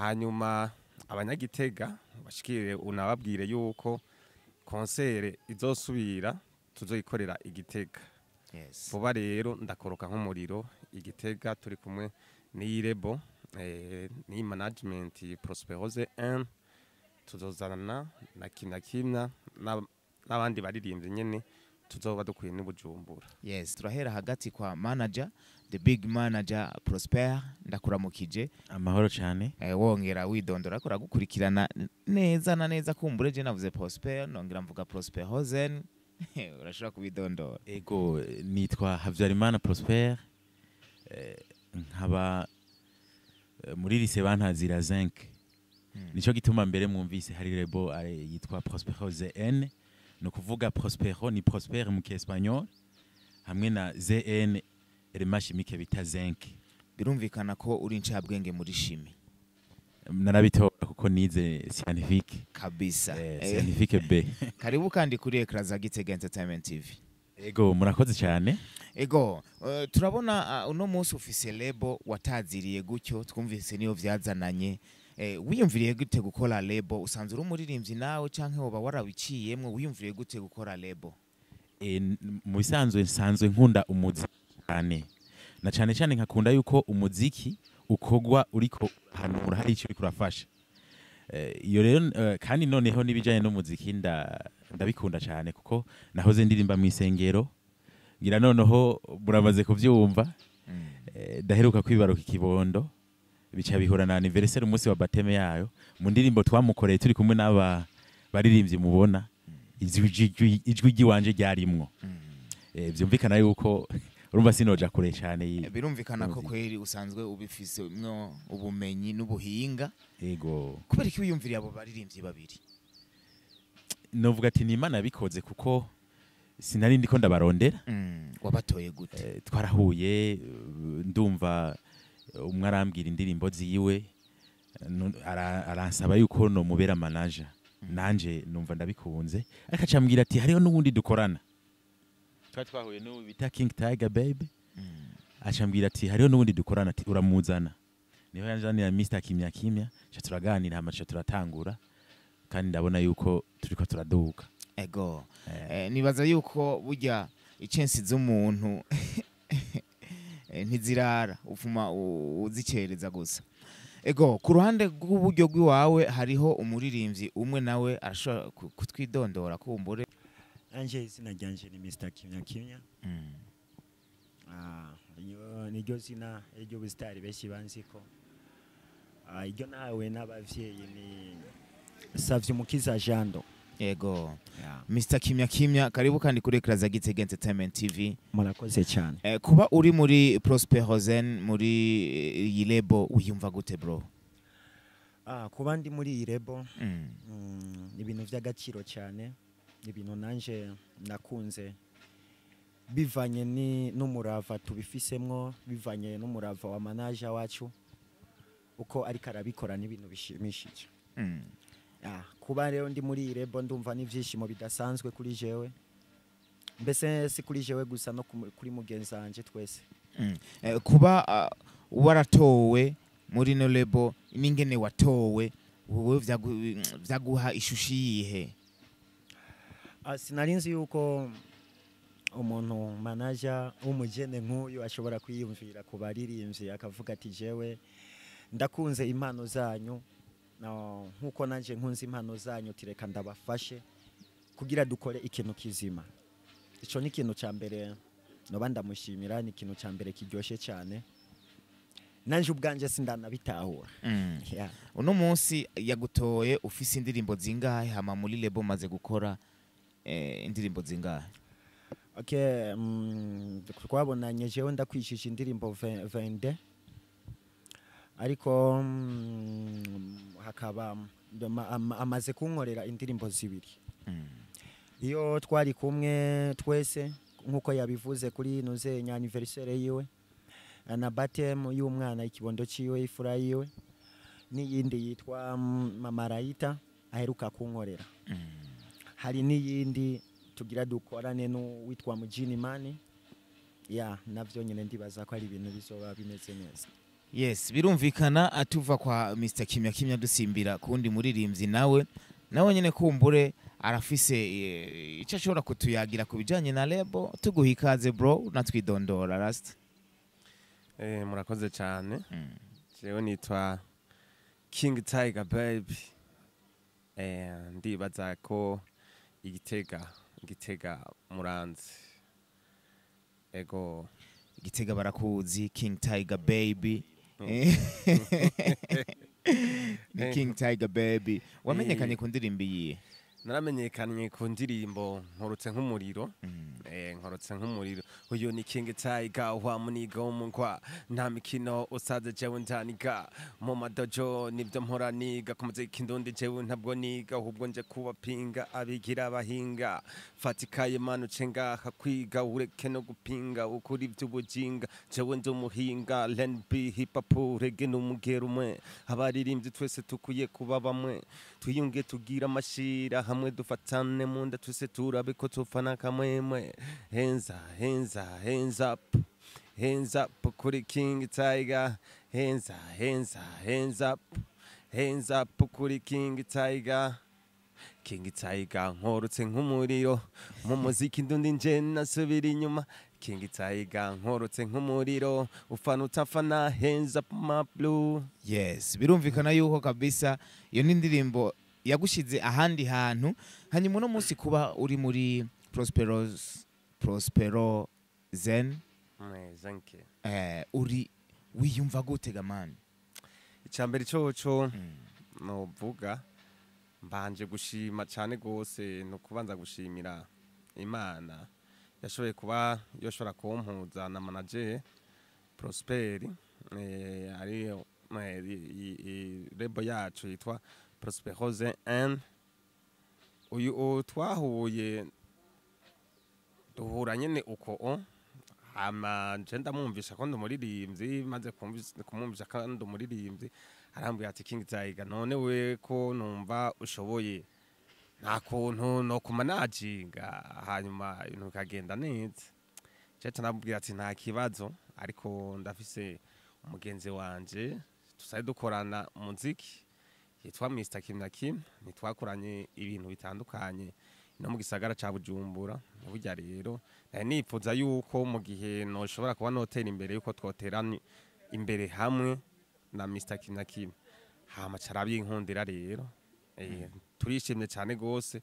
Hanyuma abanyagitega bashikire, unababwire yuko concert izosubira tuzoyikorera Igitega. Vuba rero ndakoroka nk'umuriro Igitega, turi kumwe n'iyi label, n'iyi management Prosperose 1. Tuzozana na Kimya Kimya n'abandi baririmbyi nyene tuzoba dukwiye n'Ibujumbura. Yes, turahera hagati kwa manager, the big manager Prosper. Ndakuramukije. Amahoro cyane. Wongera widondora ko uragukurikirana neza na neza. Kumbure je navuze Prosper, nongera mvuga Prosper Hosen, urashobora kubidondora? Ego, nitwa Habyarimana Prosper, nkaba muri lycée bantazira Zinc. Nico gituma mbere mwumvise hari label yitwa Prospero ZN. Ni ukuvuga Prospero ni Prosper mu Kiespanyol, hamwe na ZN, élément chimique bita zinc. Birumvikana ko uri incabwenge muri chimie. Narabitora kuko nize scientifique. Kabisa. Scientifique B. Karibu kandi kuri écran za Gitega Entertainment TV. Ego, murakoze cyane. Ego, turabona uno munsi ufise label wataziriye gutyo, twumvise niyo vyazananye. Wiyumviriye gute gukora label? Usanzwe uri umuririmbyi nawe canke woba warabiciyemwo? Wiyumviriye gute gukora label? Mu bisanzwe nsanzwe nkunda umuziki cyane, na cyane cyane nkakunda yuko umuziki ukogwa uriko hanura, hari icyo uriko urafasha. Iyo rero kandi noneho n'ibijanye n'umuziki ndabikunda cyane, kuko nahoze ndirimba mu isengero. Ngira noneho muramaze kuvyumva. Ndaheruka kwibaruka ikibondo, bica bihura na anniversaire, umunsi wa baptême yayo. Mu ndirimbo twamukoreye turi kumwe n'aba baririmbyi mubona, ijwi ry'iwanje ryarimwo. Vyumvikana yuko urumva sinoja kure cyane Birumvikana ko y'umuziki. kweri usanzwe ubifise mwo ubumenyi n'ubuhinga. Ego. Kubera iki wiyumviriye abo baririmbyi babiri? Novuga ati ni Imana yabikoze, kuko sinari ndiko ndabarondera. Wabatoye gute? Twarahuye, ndumva umwe arambwira indirimbo ziwe, aransaba yuko nomubera manager. Nanje numva ndabikunze, ariko acambwira ati hariho n'uwundi dukorana. Twari twahuye n'uwo bita King Tiger Baby. Acambwira ati hariho n'uwundi dukorana, ati uramuzana. Niho yanzanira Mr Kimya Kimya, ca turaganira, hama ca turatangura, kandi ndabona yuko turiko turaduka. Ego. Nibaza yuko burya icensi z'umuntu ntizirara, ufuma uzicereza gusa. Ego, ku ruhande rw'uburyo bw'iwawe hariho umuririmbyi umwe, nawe arashobora kutwidondora kumbure? Anje izina ryanje ni Mr Kimya Kimya. Ah, niryo zina ry'ubusitari benshi banziko. Ah, iryo nahawe n'abavyeyi ni Savye Umukiza Jando. Ego. Yeah. Mr Kimya Kimya, karibu kandi kuri écran za Gitega Entertainment TV. Murakoze cyane. Kuba uri muri Prosper Hosen, muri iyi label, wiyumva gute, bro? Ah, kuba ndi muri iyi label ni ibintu by'agaciro cyane, ni ibintu nanje nakunze bivanye n'umurava tubifisemwo, bivanye n'umurava wa manager wacu uko ariko arabikora, n'ibintu bishimishije. Ah, kuba rero ndi muri iyi label ndumva n'ibyishimo bidasanzwe kuri jewe, mbese si kuri jewe gusa, no kuri mugenzi wanje twese. Kuba waratowe muri no label n'ingene watowe wowe, vyaguha ishusho yihe? Ah, sinari nzi yuko umuntu manager w'umugene nk'uyu ashobora kwiyumvira ku baririmbyi akavuga ati jewe ndakunze impano zanyu, no, nkuko nanje nkunze impano zanyu, tireka ndabafashe kugira dukore ikintu kizima. Ico ni ikintu ca mbere noba ndamushimira, ni ikintu ca mbere kiryoshe cyane, nanje ubwanje sindanabitahura. Yeah. Uno munsi yagutoye ufise indirimbo zingahe? Hama muri label maze gukora indirimbo zingahe? Okay, twabonanye jewe ndakwishisha indirimbo 22, ariko hakaba amaze kunkorera indirimbo zibiri. Iyo twari kumwe twese nkuko yabivuze kuri nuze anniversaire yiwe na baptême y'umwana, ikibondo ciwe, ifura yiwe, n'iyindi yitwa Mama Rayita aheruka kunkorera. Hari n'iyindi tugira dukorane n'uwitwa Mujini Mani ya, navyo nyine ndibaza ko ari ibintu bizoba bimeze neza. Yes, birumvikana. Atuva kwa Mr Kimya Kimya dusimbira kundi muririmbyi, nawe nyene kumbure arafise icyo ashobora kutuyagira ku bijanye na label. Tuguha ikaze bro, natwidondora last. Murakoze cyane. Jewe nitwa King Tiger Baby. Ndibaza ko Igitega muranzi, ego. Gitega barakuzi, King Tiger Baby. Ni King Tiger Baby wamenyekanye ku ndirimbo iyihe? Naramenyekanye ku ndirimbo Nkorotse nk'umuriro. Nkorotse nk'umuriro. Uyu ni King Tiger wa muniga w'umugwa, nta mikino usaze, jewe ndaniga mu madojo, nibyo mpora niga ku muziki ndundi. Jewe ntabwo niga, ahubwo nje kubapinga abigira abahinga. Fatikaye manu uce ngaha kwiga, ureke no gupinga ukuri ivy'ubujinga. Jewe ndi umuhinga R&B, hip hop, reggae n'umugero umwe. Abaririmbyi twese tukwiye kuba bamwe, twiyunge, tugira amashira hamwe, dufatane mu nda twese, turabe ko tufana kamwemwe. Hands up, hands up, hands up, hands up kuri King Tiger. Hands up, hands up, hands up, hands up kuri King Tiger. King Tiger nkorotse nk'umuriro mu muziki ndundi, nje nasubira inyuma. King Tiger nkorotse nk'umuriro, ufana utafana, hands up my blue. Yes, birumvikana yuko kabisa iyo ni indirimbo yagushize ahandi hantu. Hanyuma uno munsi kuba uri muri Prospero Zen, Thank you. Uri wiyumva gute gamani? Icambere coco novuga, mbanje gushima cyane gose, no kubanza gushimira Imana yashoboye kuba yoshobora kumpuza na manager Prosper, ari label yacu yitwa Prosper Rose N. Uyu twahuye, duhura nyene uko o hama nje ndamwumvisha ko ndi umuririmbyi. Maze kumwumvisha ko ndi umuririmbyi, arambwira ati: "King Tiger, none we ko numva ushoboye, nta kuntu no kumanaginga hanyuma ibintu bikagenda neza?" Je ndamubwira ati: "Nta kibazo, ariko ndafise umugenzi wanje tusaye dukorana umuziki yitwa Mr Kimya Kim, ntitwakoranye ibintu bitandukanye no mu gisagara ca Bujumbura. Burya rero nari nipfuza yuko mu gihe noshobora kuba notera imbere, yuko twotera imbere hamwe na Mr Kimya Kim." Hama carabinkundira rero. Turishimye cyane gose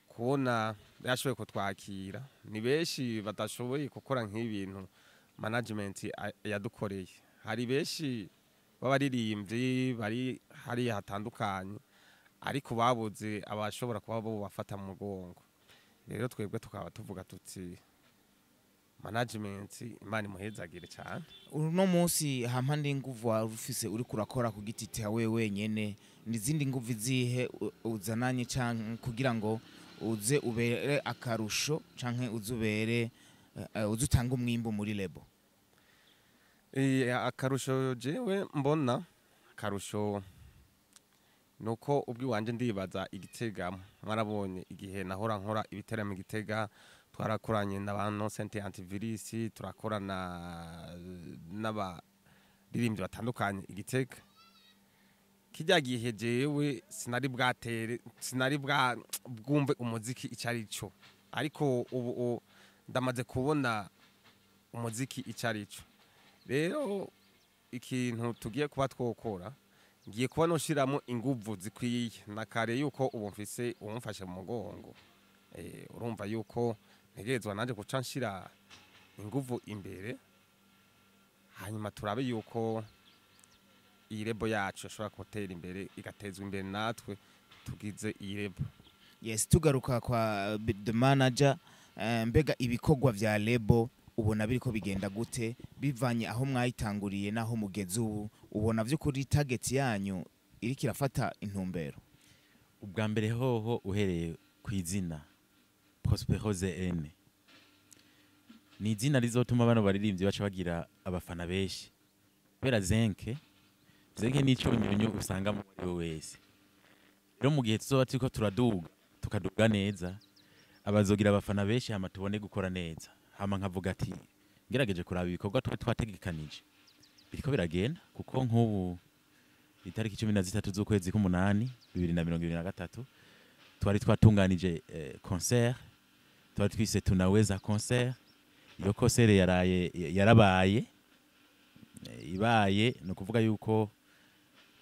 kubona yashoboye kutwakira. Ni benshi badashoboye gukora nk'ibintu management yadukoreye. Hari benshi b'abaririmbyi bari hariya hatandukanye, ariko babuze abashobora kuba bo bafata mu mugongo. Rero twebwe tukaba tuvuga tuti: "Management, Imana imuhezagire cyane." Uno munsi hampande y'inguvu wari ufise uriko urakora ku giti cyawe wenyene, n'izindi nguvu izihe uzananye canke kugira ngo uze ubere akarusho canke uze ubere uze utange umwimbu muri label? Akarusho jewe mbona, akarusho nuko ubwiwanje ndibaza Igitega mwarabonye igihe nahora nkora ibiteramo Igitega, twarakoranye na ba Nocent Antivirus, turakorana n'abaririmbyi batandukanye Igitega. Kijya gihe jewe sinari bwatere, sinari bwa bwumve umuziki icyo ari cyo, ariko ubu ndamaze kubona umuziki icyo ari cyo. Rero ikintu tugiye kuba twokora, ngiye kuba noshiramo inguvu zikwiye na kare yuko ubu mfise uwumfashe mu mugongo. Urumva yuko ntegerezwa nanje guca nshira inguvu imbere, hanyuma turabe yuko iyi label yacu ishobora gutera imbere, igatezwa imbere natwe tugize iyi label. Yes, tugaruka kwa the manager, mbega ibikorwa vya label ubona biriko bigenda gute, bivanye aho mwayitanguriye naho mugeze ubu? Ubona vy'ukuri target yanyu iriko irafata intumbero? Ubwa mbere hoho, uhereye ku izina Prospero ZN, ni izina rizotuma bano baririmbyi baca bagira abafana benshi, kubera zenke zenke ni icyunyunyu usanga muri we wese. Rero mu gihe tuzoba turiko turaduga, tukaduga neza, abazogira abafana benshi, hama tubone gukora neza. Hama nkavuga ati ngerageje kuraba ibikorwa twari twategekanije. Biriko biragenda, kuko nk'ubu itariki 13 z'ukwezi k'umunani 2023 twari twatunganije concert twari twise Tunaweza Concert. Iyo concert yaraye yarabaye. Ibaye ni ukuvuga yuko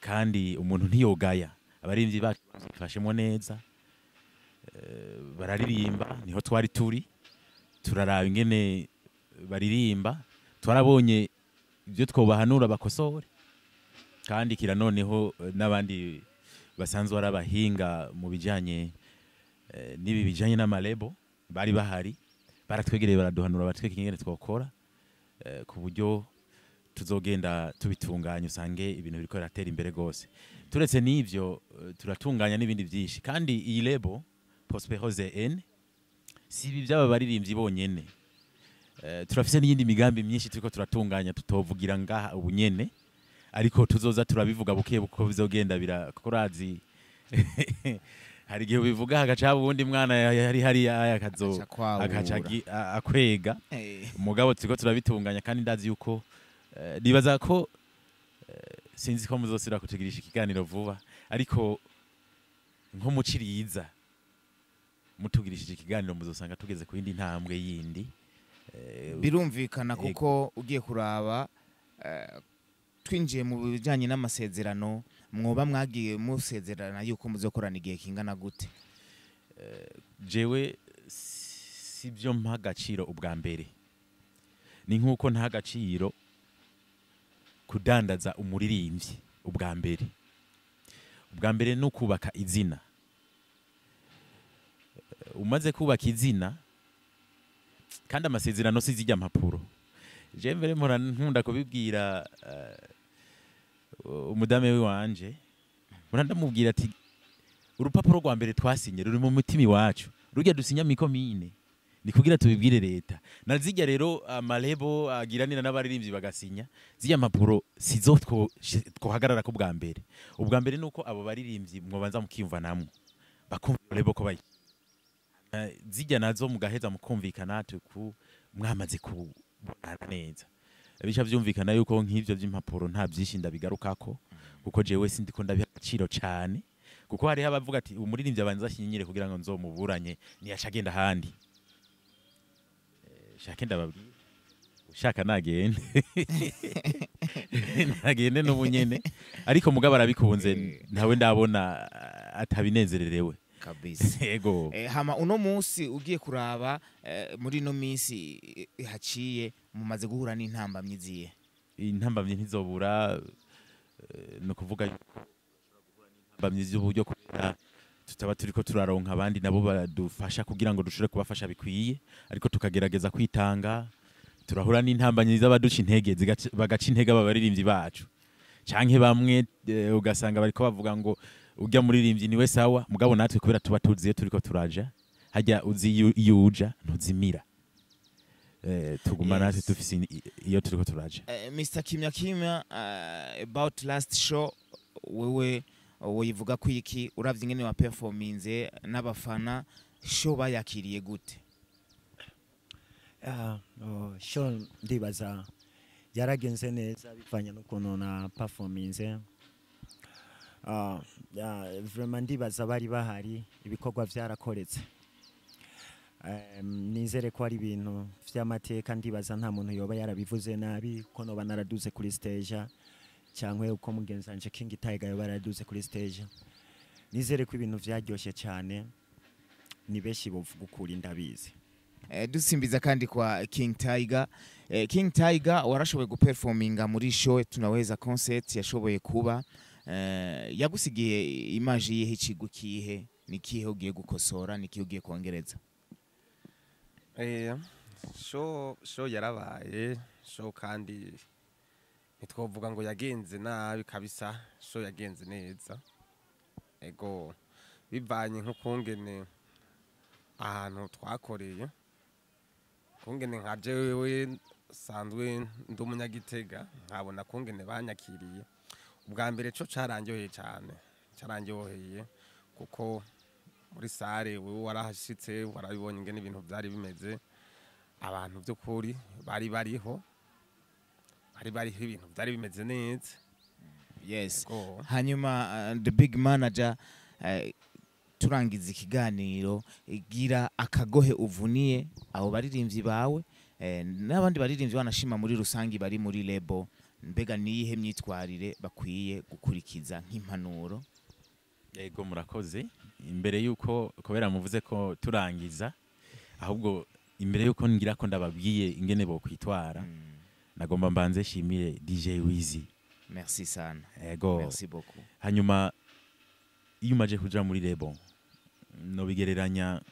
kandi umuntu ntiyogaya, abaririmbyi bacu bafashemo neza, bararirimba. Niho twari turi turaraba ingene baririmba, twarabonye ibyo twobahanura bakosore. Kandi kira noneho n'abandi basanzwe ari abahinga mu bijanye n'ibi bijanye n'ama label bari bahari, baratwegereye, baraduhanura, batwereka ingene twokora ku buryo tuzogenda tubitunganya, usange ibintu biriko biratera imbere gose. Turetse n'ivyo, turatunganya n'ibindi byinshi. Kandi iyi label Prospero ZN si ibi by'aba baririmbyi bonyene. Turafise n'iyindi migambi myinshi turiko turatunganya tutovugira ngaha ubu nyene, ariko tuzoza turabivuga buke buko bizogenda bira, kuko urazi hari igihe ubivuga hagaca haba uwundi mwana yari hariya akazo Agaca kwabura. Agaca akwega. Mugabo turiko turabitunganya, kandi ndazi yuko nibaza ko sinzi ko muzosubira kutugirisha ikiganiro vuba, ariko nko muciriza mutugirishije ikiganiro muzosanga tugeze ku yindi ntambwe yindi. Birumvikana. Yego. Kuko ugiye kuraba, twinjiye mu bijyanye n'amasezerano, mwoba mwagiye musezerana yuko muzokorana igihe kingana gute? Jewe si byo mpa agaciro. Ubwa mbere ni nk'uko nta agaciro kudandaza umuririmbyi. Ubwa mbere ni ukubaka izina. Umaze kubaka izina, kandi amasezerano si zijya mpapuro. Je mbere mpora nkunda kubibwira umudame wanje, mpora ndamubwira ati urupapuro rwa mbere twasinye ruri mu mutima iwacu, rujya dusinya mikomine ni kugira tubibwire leta. Na zijya rero ama label agiranira n'abaririmbyi bagasinya zijya mpapuro, sizo twohagarara ko bwa mbere. Ubwa mbere nuko abo baririmbyi mwobanza mukiyumva namwe, bakumva label ko bayi zijya nazo, mugaheza mukumvikana tuku mwamaze kubonana neza, bica vyumvikana yuko nk'ivyo vy'impapuro nta byinshi ndabigarukako, kuko jewe sindiko ndabiha agaciro cane, kuko hariho abavuga ati umuririmbyi abanza ashinyire kugira ngo nzomuburanye niyaca agenda ahandi. Shake ndababwira, ushaka nagende, nagende n'ubu nyene, ariko mugabo arabikunze. Ntawe ndabona atabinezererewe. Kabisa. Yego. Hama uno munsi ugiye kuraba, muri ino minsi haciye, mumaze guhura n'intambamyi ziye? Intambamyi ntizobura. Ni ukuvuga yuko intambamyi z'uburyo, kubera tutaba turiko turaronka abandi nabo badufasha kugira ngo dushobore kubafasha bikwiye, ariko tukagerageza kwitanga. Turahura n'intambamyi z'abaduca intege, bagaca intege aba baririmbyi bacu, canke bamwe ugasanga bariko bavuga ngo urya muririmbyi niwe sawa. Mugabo natwe kubera tuba tuzi iyo turiko turaja, harya uzi iyo uja ntuzimira. Tuguma natwe dufise iyo turiko turaja. Mr Kimya Kimya, about last show, wewe woyivuga ko iki? Uravye ingene wa performinze n'abafana, show bayakiriye gute? Ah, oh, show ndibaza yaragenze neza bivanye n'ukuntu na performinze. Ah, yeah, vraiment ndibaza bari bahari, ibikorwa vyarakoretse. Nizere ko ari ibintu vy'amateka. Ndibaza nta muntu yoba yarabivuze nabi ko noba naraduze kuri stage, cyangwa uko mugenzi wanje King Tiger yoba yaraduze kuri stage. Nizere ko ibintu vyaryoshe cyane, ni benshi bovuga ukuri, ndabizi. Dusimbiza kandi kwa King Tiger. King Tiger, warashoboye guperforminga muri show Tunaweza Concert yashoboye kuba. Yagusigiye image yihe, ikigo kihe, ni kihe ugiye gukosora, ni kihe ugiye kongereza? Show yarabaye show, kandi ntitwovuga ngo yagenze nabi kabisa. Show yagenze neza, ego, bivanye nk'ukungene ahantu twakoreye, kungene nka jewe sanzwe ndi umunyagitega, nkabona kungene banyakiriye ubwa mbere, co carandyoheye cane, carandyoheye kuko muri salle wewe warahashitse, warabibonye ingene ibintu vyari bimeze, abantu by'ukuri bari bariho. Hari bariho ibintu byari bimeze neza. Yes. Ego. Hanyuma the big manager, turangiza ikiganiro, gira akagohe uvuniye abo baririmbyi bawe n'abandi baririmbyi banashima muri rusangi bari muri label. Mbega niyihe myitwarire bakwiye gukurikiza nk'impanuro? Yego, murakoze. Imbere yuko, kubera muvuze ko turangiza, ahubwo imbere yuko ngira ko ndababwiye ingene bokwitwara, nagomba mbanze shimire DJ Wizi. Merci sana. Yego. Merci beaucoup. Hanyuma iyo umaje kuja muri label, nobigereranya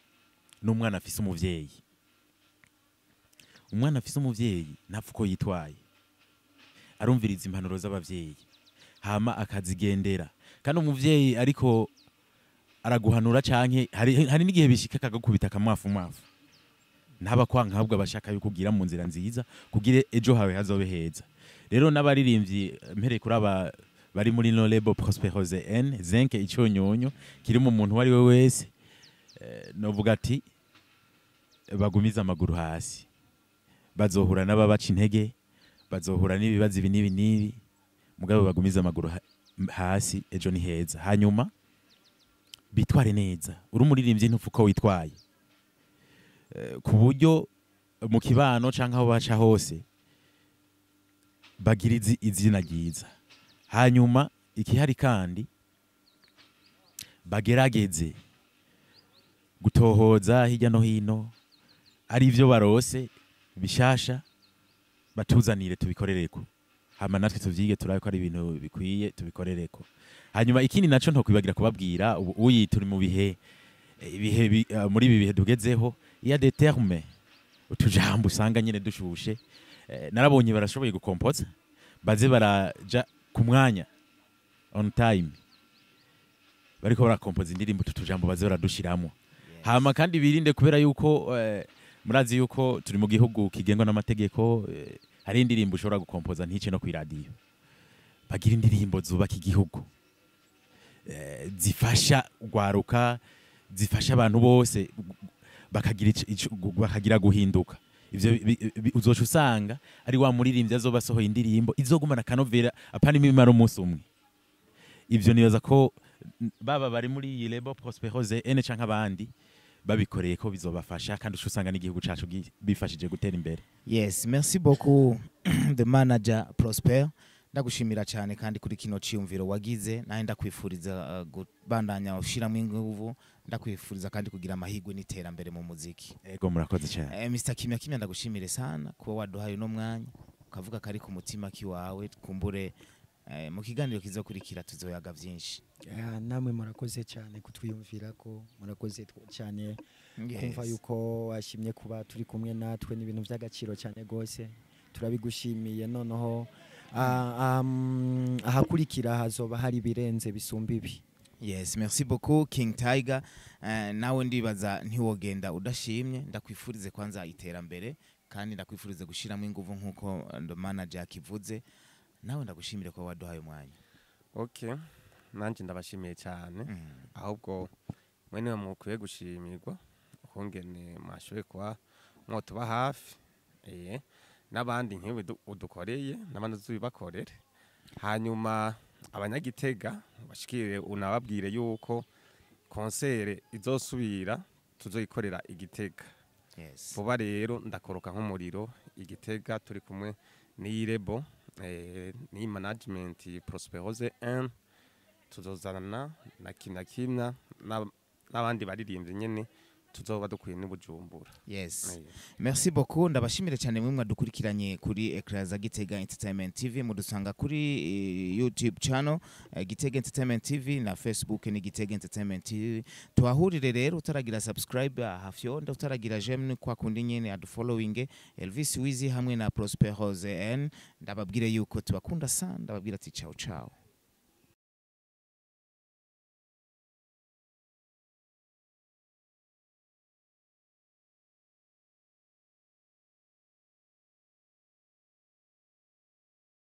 n'umwana afise umuvyeyi. Umwana afise umuvyeyi ntapfa uko yitwaye, arumviriza impanuro z'abavyeyi hama akazigendera. Kandi umuvyeyi ariko araguhanura canke hari n'igihe bishika akagukubita akamwafu mwafu, ntaba kwanka, ahubwo abashaka yuko ugira mu nzira nziza kugira ejo hawe hazobe heza. Rero n'abaririmbyi, mpereye kuri aba bari muri no label Prosperose N Zenke, icyonyonyo kiri mu muntu uwo ari we wese, novuga ati bagumize amaguru hasi. Bazohura n'ababaca intege, bazohura n'ibibazo ibi n'ibi n'ibi, mugabo bagumize amaguru hasi, ejo ni heza. Hanyuma bitware neza. Uri umuririmbyi ntupfa uko witwaye, ku buryo mu kibano canke aho baca hose bagira izina ryiza. Hanyuma ikihari kandi, bagerageze gutohoza hirya no hino, ari ivyo barose bishasha batuzanire tubikorereko, hama natwe tuvyige, turabe ko ari ibintu bikwiye, tubikorereko. Hanyuma ikindi naco ntokwibagira kubabwira, ubu uyi turi mu bihe ibihe muri ibi bihe tugezeho, iya des termes, utujambo usanga nyene dushushe. Narabonye barashoboye gukompoza, baze baraja ku mwanya, on time, bariko barakompoza indirimbo, utu tujambo baze baradushiramo. Hama kandi birinde, kubera yuko murazi yuko turi mu gihugu kigengwa n'amategeko. Hari indirimbo ushobora gukompoza ntice no kw'iradiyo. Bagira indirimbo zubaka igihugu, zifasha ugwaruka, zifasha abantu bose, bakagira bakagira guhinduka. Ivyo uzoca usanga ari wa muririmbyi azoba asohoye indirimbo izogumana akanovera, apana imimaro umunsi umwe. Ivyo nibaza ko baba bari muri iyi label Prosperose N canke abandi babikoreye ko bizobafasha, kandi uca usanga n'igihugu cacu bifashije gutera imbere. Yes, merci beaucoup, the manager Prosper. Ndagushimira cyane kandi kuri kino ciyumviro wagize. Nawe ndakwifuriza kubandanya ushiramo inguvu, ndakwifuriza kandi kugira amahirwe n'iterambere mu muziki. Ego, murakoze cyane. Mr Kimya Kimya, ndagushimire sana kuba waduhaye uno mwanya ukavuga kari ku mutima kiwawe. Kumbure mu kiganiro kizokurikira tuzoyaga vyinshi. Ya, namwe murakoze cyane kutwiyumvira ko murakoze cyane kumva yuko washimye kuba turi kumwe natwe. Ni ibintu by'agaciro cyane rwose, turabigushimiye. Noneho ahakurikira hazoba hari ibirenze bisumba ibi. Yes, merci beaucoup, King Tiger. Nawe ndibaza ntiwogenda udashimye. Ndakwifurize kwanza iterambere, kandi ndakwifurize gushiramo inguvu nkuko ndo manager akivuze. Nawe ndagushimire ko waduhaye umwanya. Okay, nanjye ndabashimiye cyane. Ahubwo mwe niwe mukwiye gushimirwa ukungene mwashoboye kuba mwotuba hafi, n'abandi nk'ibi udukoreye n'abandi uzubibakorere. Hanyuma abanyagitega bashikire, unababwire yuko concert izosubira tuzoyikorera igitega vuba. Rero ndakoroka nk'umuriro igitega, turi kumwe n'iyi label, n'iyi management Prosperose 1. Tuzozana na Kimya Kimya n'abandi baririmbyi nyene tuzoba dukwiye n'Ibujumbura. Merci beaucoup. Ndabashimire cyane mwe mwadukurikiranye kuri écran za Gitega Entertainment TV. Mudusanga kuri YouTube channel Gitega Entertainment TV, na Facebook ni Gitega Entertainment TV. Tuhahurire rero. Utaragira subscribe hafyonda, utaragira j'aime kwa kundi nyene adu following. Elvis Wizi hamwe na Prosper Rose N, ndababwire yuko tubakunda sana. Ndababwira ati ciao ciao.